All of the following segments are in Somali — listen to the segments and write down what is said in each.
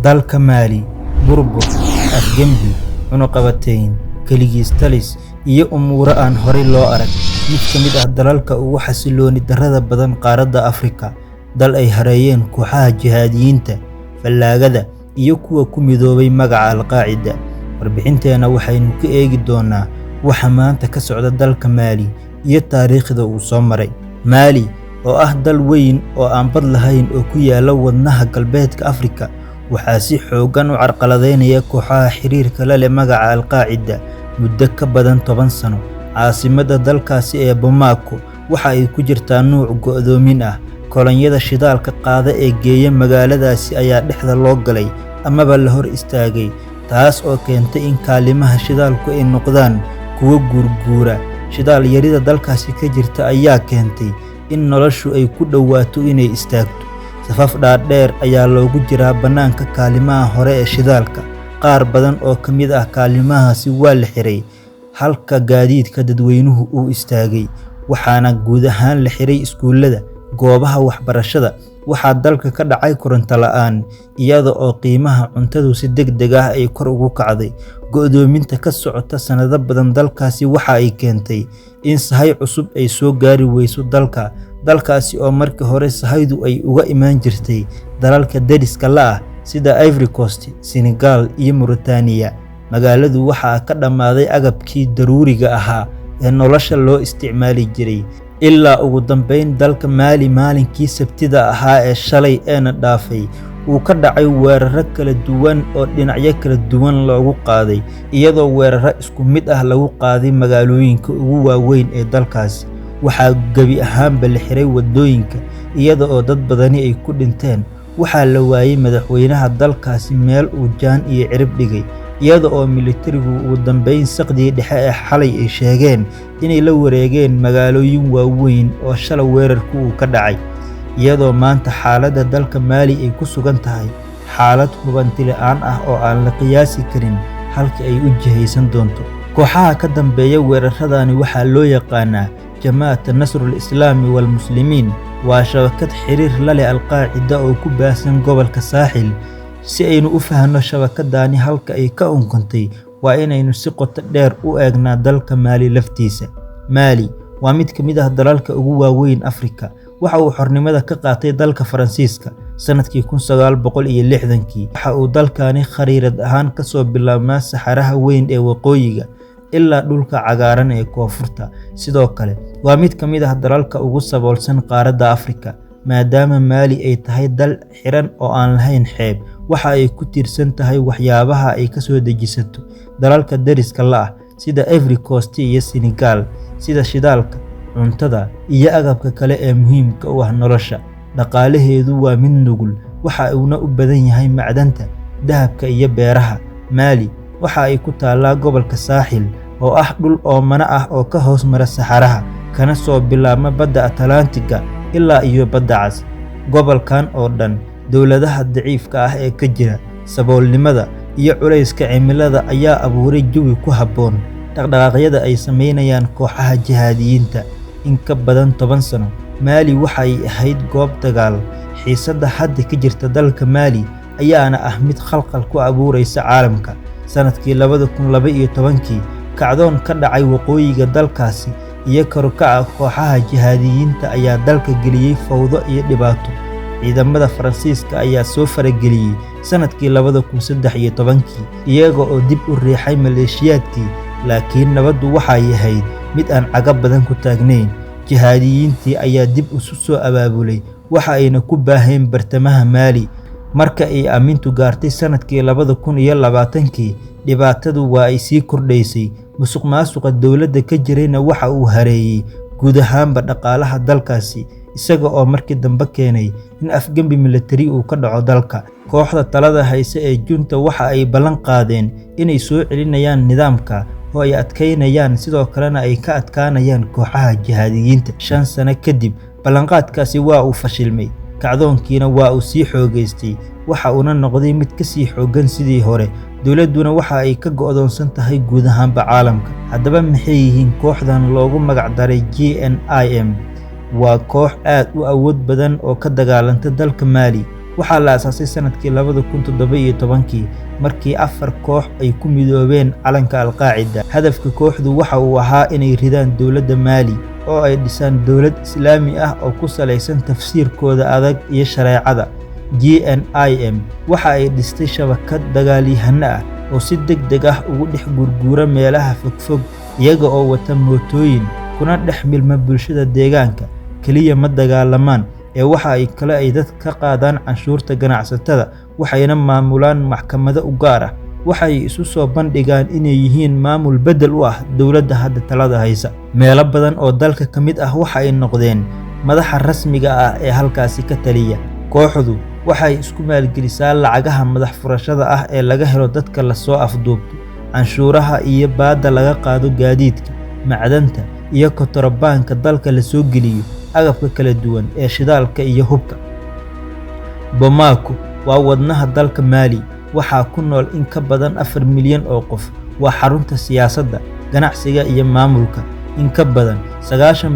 Dalka Maali: burbur, afgembi, cunaqabatayn, kaligiis talis, iyo umuuro aan horay loo arag. Mid ka mid ah dalalka ugu xasillooni darrada badan qaaradda Afrika, dal ay hareeyeen kooxaha jihaadiyiinta, fallaagada, iyo kuwa ku midoobay magaca Al-Qaacida. Warbixinteena waxaynu ku eegi doonaa waxa maanta ka socda dalka Maali iyo taariikhda uu soo maray. Maali oo ah dal weyn oo aan bad lahayn oo ku yaalla wadnaha galbeedka Afrika, waxaa si xooggan u carqaladeynaya kooxaha xiriirka la leh magaca Al-Qaacida muddo ka badan 10 sano. Caasimadda dalkaasi ee Bamako waxa ay ku jirtaa nuuc go'doomin ah. Kolonyada shidaalka qaada ee geeya magaaladaasi ayaa dhexda loo galay amaba la hor istaagay, taas oo keentay in kaalimaha shidaalku ay noqdaan kuwo guurguura. Shidaal yarida dalkaasi ka jirta ayaa keentay in noloshu ay ku dhowaato inay istaagto. Safaf dhaadheer ayaa loogu jiraa bannaanka kaalimaha hore ee shidaalka. Qaar badan oo ka mid ah kaalimahaasi waa la xiray, halka gaadiidka dadweynuhu uu istaagay, waxaana guud ahaan la xiray iskuulada, goobaha waxbarashada. Waxaa dalka ka dhacay koronto la'aan, iyada oo qiimaha cuntadu si degdeg ah ay kor ugu kacday. Go'doominta ka socota sanado badan dalkaasi waxa ay keentay in sahay cusub ay soo gaari wayso dalka, dalkaasi oo markii hore sahaydu ay uga imaan jirtay dalalka deriska la ah sida Ivory Coast, Senegal iyo Mauritania. Magaaladu waxaa ka dhammaaday agabkii daruuriga ahaa ee nolosha loo isticmaali jiray. Ilaa ugu dambeyn dalka Maali maalinkii Sabtida ahaa ee shalay eena dhaafay uu ka dhacay weerarro kala duwan oo dhinacyo kala duwan loogu qaaday, iyadoo weerarro isku mid ah lagu qaaday magaalooyinka ugu waaweyn ee dalkaasi. Waxaa gebi ahaanba la xiray waddooyinka, iyada oo dad badani ay ku dhinteen. Waxaa la waayay madaxweynaha dalkaasi meel uu jaan iyo cirib dhigay, iyada oo militarigu ugu dambeyn saqdii dhexe ee xalay ay sheegeen inay la wareegeen magaalooyin waaweyn oo shalay weerarku uu ka dhacay. Iyadoo maanta xaaladda dalka Maali ay ku sugan tahay xaalad hubanti la'aan ah oo aan la qiyaasi karin halka ay u jihaysan doonto. Kooxaha ka dambeeya weerarradani waxaa loo yaqaanaa Jamaat Nasrul Islaami wal Muslimiin. Waa shabakad xiriir la leh Al-Qaacida oo ku baahsan gobolka Saaxil. Si aynu u fahanno shabakadani halka ay ka unkantay, waa inaynu si qoto dheer u eegnaa dalka Maali laftiisa. Maali waa mid ka mid ah dalalka ugu waaweyn Afrika. Waxa uu xornimada ka qaatay dalka Faransiiska sanadkii 1960kii. Waxa uu dalkani khariirad ahaan ka soo bilaabmaa saxaraha weyn ee waqooyiga ilaa dhulka cagaaran ee koonfurta. Sidoo kale, waa mid ka mid ah dalalka ugu saboolsan qaaradda Afrika. Maadaama Maali ay tahay dal xiran oo aan lahayn xeeb, waxa ay ku tiirsan tahay waxyaabaha ay ka soo dejisato dalalka deriska la ah sida Ivory Coast iyo Senegal, sida shidaalka, cuntada, iyo agabka kale ee muhiimka u ah nolosha. Dhaqaalaheedu waa mid nugul, waxa uuna u badan yahay macdanta, dahabka iyo beeraha. Maali waxa ay ku taallaa gobolka Saaxil oo ah dhul oomana ah oo ka hoos mara saxaraha, kana soo bilaabma badda Atlantiga ilaa iyo badda Cas. Gobolkan oo dhan, dowladaha daciifka ah ee ka jira, saboolnimada, iyo culayska cimilada ayaa abuuray jawi ku habboon dhaqdhaqaaqyada ay sameynayaan kooxaha jihaadiyiinta. In ka badan 10 sano, Maali waxa ay ahayd goob dagaal. Xiisadda hadda ka jirta dalka Maali ayaana ah mid khalkhal ku abuuraysa caalamka. Sanadkii 2012kii, kacdoon ka dhacay waqooyiga dalkaasi iyo kor u kaca kooxaha jihaadiyiinta ayaa dalka geliyay fowdo iyo dhibaato. Ciidamada Faransiiska ayaa soo farageliyay sanadkii 2013kii, iyaga oo dib u riixay maleeshiyaadkii, laakiin nabaddu waxay ahayd mid aan cago badan ku taagnayn. Jihaadiyiintii ayaa dib isu soo abaabulay, waxa ayna ku baaheen bartamaha Maali. Marka ay aamintu gaartay sanadkii 2020kii, dhibaatadu waa ay sii kordhaysay. Musuqmaasuqa dowladda ka jirayna waxa uu hareeyay guud ahaanba dhaqaalaha dalkaasi, isaga oo markii dambe keenay in afgembi militari uu ka dhaco dalka. Kooxda talada haysa ee junta waxa ay ballan qaadeen inay soo celinayaan nidaamka oo ay adkeynayaan, sidoo kalena ay ka adkaanayaan kooxaha jihaadiyiinta. 5 sano kadib, ballanqaadkaasi waa uu fashilmay, kacdoonkiina waa uu sii xoogaystay, waxa uuna noqday mid ka sii xooggan sidii hore. Dowladduna waxa ay ka go'doonsan tahay guud ahaanba caalamka. Haddaba maxay yihiin kooxdan loogu magac daray JNIM? Waa koox aad u awood badan oo ka dagaalanta dalka Maali. Waxaa la aasaasay sanadkii 2017-kii, markii afar koox ay ku midoobeen calanka Al-Qaacida. Hadafka kooxdu waxa uu ahaa inay ridaan dowladda Maali oo ay dhisaan dowlad Islaami ah oo ku salaysan tafsiirkooda adag iyo shareecada. JNIM waxa ay dhistay shabakad dagaalyahanno ah oo si degdeg ah ugu dhex gurguura meelaha fogfog, iyaga oo wata mootooyin, kuna dhex milma bulshada deegaanka. Kaliya ma dagaalamaan ee waxa ay kale ay dadka ka qaadaan canshuurta ganacsatada, waxayna maamulaan maxkamado u gaar ah. Waxay isu soo bandhigaan inay yihiin maamul beddel u ah dowladda hadda talada haysa. Meelo badan oo dalka ka mid ah waxa ay noqdeen madaxa rasmiga ah ee halkaasi ka taliya. Kooxdu waxay isku maalgelisaa lacagaha madax furashada ah ee laga helo dadka la soo afduubto, canshuuraha iyo baadda laga qaado gaadiidka, macdanta, iyo kontarobaanka dalka la soo geliyo, agabka kala duwan ee shidaalka iyo hubka. Bamako waa wadnaha dalka Maali. Waxaa ku nool in ka badan 4 milyan oo qof. Waa xarunta siyaasadda, ganacsiga iyo maamulka. In ka badan 90%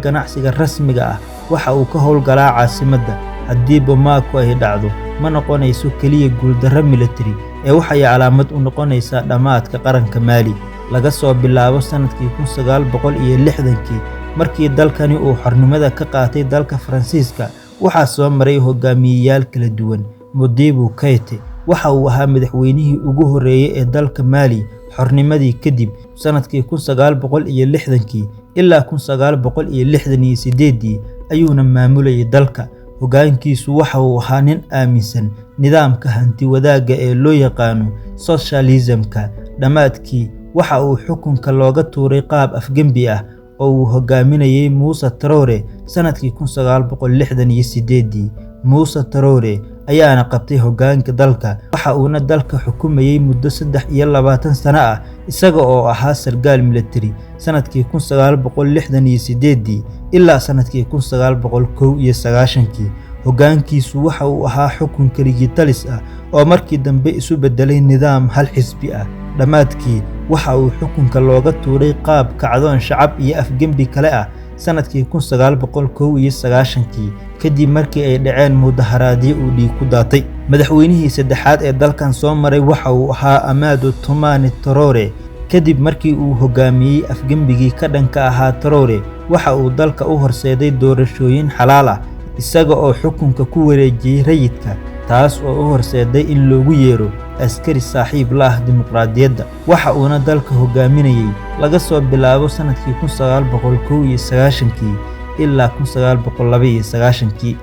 ganacsiga rasmiga ah waxa uu ka howlgalaa caasimadda. Haddii Bamako ay dhacdo, ma noqonayso kaliya guuldarro militari ee waxay calaamad u noqonaysaa dhammaadka qaranka Maali. Laga soo bilaabo sanadkii 1960-kii, markii dalkani uu xornimada ka qaatay dalka Faransiiska, waxaa soo maray hogaamiyeyaal kala duwan. Modibo Keïta waxa uu ahaa madaxweynihii ugu horreeyay ee dalka Maali xornimadii kadib sanadkii 1960-kii ilaa 1968 ayuuna maamulayay dalka. Hoggaankiisu waxa uu ahaa nin aaminsan nidaamka hanti-wadaagga ee loo yaqaano socialism-ka. Dhammaadkii waxa uu xukunka looga tuuray qaab afgembi ah oo uu hogaaminayay Moussa Traoré sanadkii 1968. Moussa Traoré ayaana qabtay hoggaanka dalka, waxa uuna dalka xukumayay muddo 23 sano ah isaga oo ahaa sarkaal militari sanadkii 1968 ilaa sanadkii 1991-kii. Hoggaankiisu waxa uu ahaa xukun keligii talis ah oo markii dambe isu beddelay nidaam hal xisbi ah. Dhammaadkii waxa uu xukunka looga tuuray qaab kacdoon shacab iyo afgembi kale ah sanadkii 1991-kii, kadib markii ay dhaceen mudaharaadyo uu dhiig ku daatay. Madaxweynihii saddexaad ee dalkan soo maray waxa uu ahaa Amadou Toumani Traoré. Kadib markii uu hogaamiyey afgembigii ka dhanka ahaa Traoré, waxa uu dalka u horseeday doorashooyin xalaal ah, isaga oo xukunka ku wareejiyey rayidka, taas oo u horseeday in loogu yeero askari saaxiib la ah dimuqraadiyadda. Waxa uuna dalka hogaaminayay laga soo bilaabo sanadkii 1991-kii ilaa 1992-kii.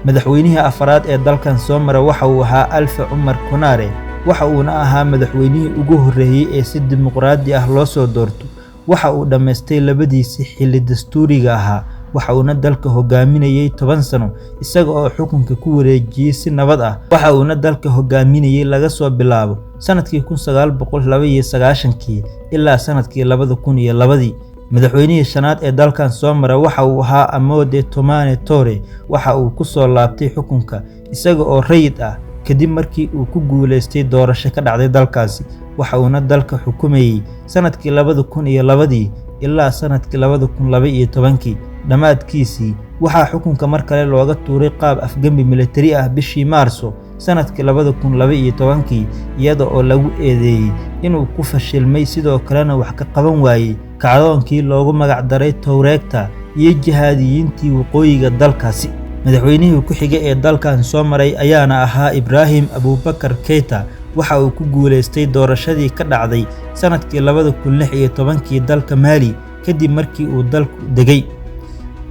Madaxweynihii afraad ee dalkan soo mara waxa uu ahaa Alpha Cumar Konaré. Waxa uuna ahaa madaxweynihii ugu horreeyay ee si dimuqraadi ah loo soo doorto. Waxa uu dhammaystay labadiisii xilli dastuuriga ahaa, waxa uuna dalka hogaaminayay 10 sano isaga oo xukunka ku wareejiyay si nabad ah. Waxa uuna dalka hogaaminayay laga soo bilaabo sanadkii 1992-kii ilaa sanadkii 2002-dii. Madaxweynihii shanaad ee dalkan soo mara waxa uu ahaa Amadou Toumani Touré. Waxa uu ku soo laabtay xukunka isaga oo rayid ah kadib markii uu ku guuleystay doorasho ka dhacday dalkaasi. Waxa uuna dalka xukumayay sanadkii 2002-dii ilaa sanadkii 2012-kii. Dhammaadkiisii waxaa xukunka mar kale looga tuuray qaab afgembi militari ah bishii Maarso sanadkii 2012-kii, iyada oo lagu eedeeyay inuu ku fashilmay sidoo kalena wax ka qaban waayay kacdoonkii loogu magac daray Tuareegta iyo jihaadiyiintii waqooyiga dalkaasi. Madaxweynihii ku xigay ee dalkan soo maray ayaana ahaa Ibrahim Boubacar Keïta. Waxa uu ku guuleystay doorashadii ka dhacday sanadkii 2016-kii dalka Maali kadib markii uu dalku degay.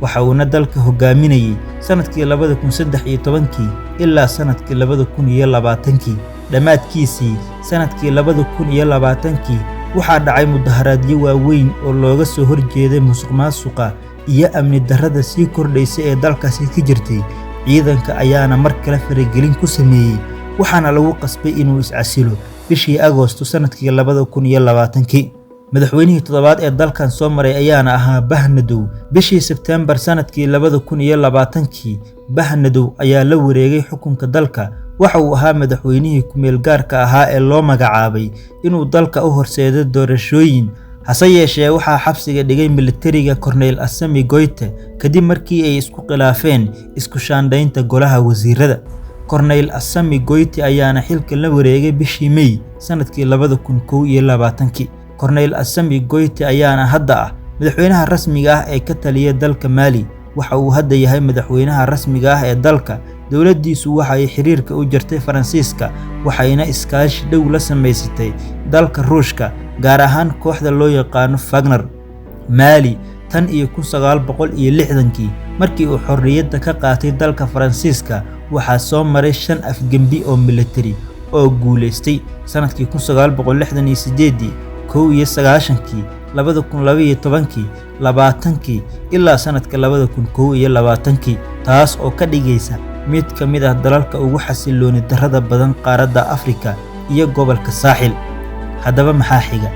Waxa uuna dalka hogaaminayay sanadkii 2013-kii ilaa sanadkii 2020-kii. Dhammaadkiisii sanadkii 2020-kii waxaa dhacay mudaharaadyo waaweyn oo looga soo horjeeday musuqmaasuqa iyo amni darrada sii kordhaysa ee dalkaasi ka jirtay. Ciidanka ayaana mar kale faragelin ku sameeyay, waxaana lagu qasbay inuu is-casilo bishii Agoosto sanadkii 2020-kii. Madaxweynihii toddobaad ee dalkan soo maray ayaana ahaa Bah Ndaw. Bishii Sebtembar sanadkii 2020-kii, Bah Ndaw ayaa la wareegay xukunka dalka. Waxa uu ahaa madaxweynihii ku-meel gaarka ahaa ee loo magacaabay inuu dalka u horseedo doorashooyin. Hase yeeshee, waxaa xabsiga dhigay militariga Korneyl Assimi Goïta kadib markii ay isku khilaafeen isku shaandhaynta golaha wasiirada. Korneyl Assimi Goita ayaana xilka la wareegay bishii May sanadkii 2021-kii. Korneyl Assimi Goita ayaana hadda ah madaxweynaha rasmiga ah ee ka taliya dalka Mali. Waxa uu hadda yahay madaxweynaha rasmiga ah ee dalka. Dowladdiisu waxa ay xiriirka u jartay Faransiiska, waxayna iskaashi dhow la samaysatay dalka Ruushka, gaar ahaan kooxda loo yaqaano Wagner. Mali tan iyo 1960-kii markii uu xorriyadda ka qaatay dalka Faransiiska, waxaa soo maray 5 afgembi oo militari oo guuleystay sanadkii 1968, 91-kii, 2012-kii, 20-kii ilaa sanadka 2021-kii, taas oo ka dhigaysa mid ka mid ah dalalka ugu xasillooni darrada badan qaaradda Afrika iyo gobolka Saaxil. Haddaba maxaa xiga?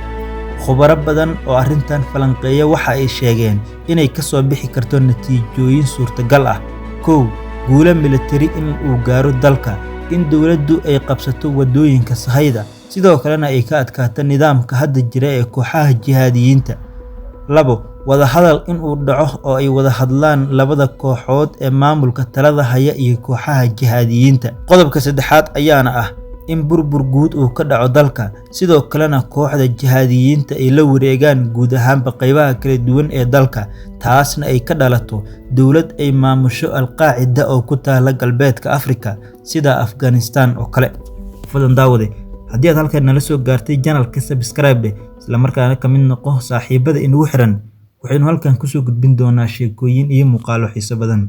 Khubaro badan oo arrintan falanqeeya waxa ay sheegeen inay ka soo bixi karto natiijooyin suurtagal ah. 1. Guulo militari in uu gaaro dalka, in dowladdu ay qabsato waddooyinka sahayda, sidoo kalena ay ka adkaato nidaamka hadda jira ee kooxaha jihaadiyiinta. 2. Wadahadal in uu dhaco oo ay wada hadlaan labada kooxood ee maamulka talada haya iyo kooxaha jihaadiyiinta. Qodobka saddexaad ayaana ah in burbur guud uu ka dhaco dalka, sidoo kalena kooxda jihaadiyiinta ay la wareegaan guud ahaanba qaybaha kala duwan ee dalka, taasna ay ka dhalato dowlad ay maamusho Al-Qaacida oo ku taala galbeedka Afrika sida Afghanistan oo kale. Fadlan daawade, haddii aad halkan nala soo gaartay, channelka subscribe dheh, isla markaana ka mid noqo saaxiibada inagu xiran. Waxaynu halkan kusoo gudbin doonaa sheekooyin iyo muuqaallo xiiso badan.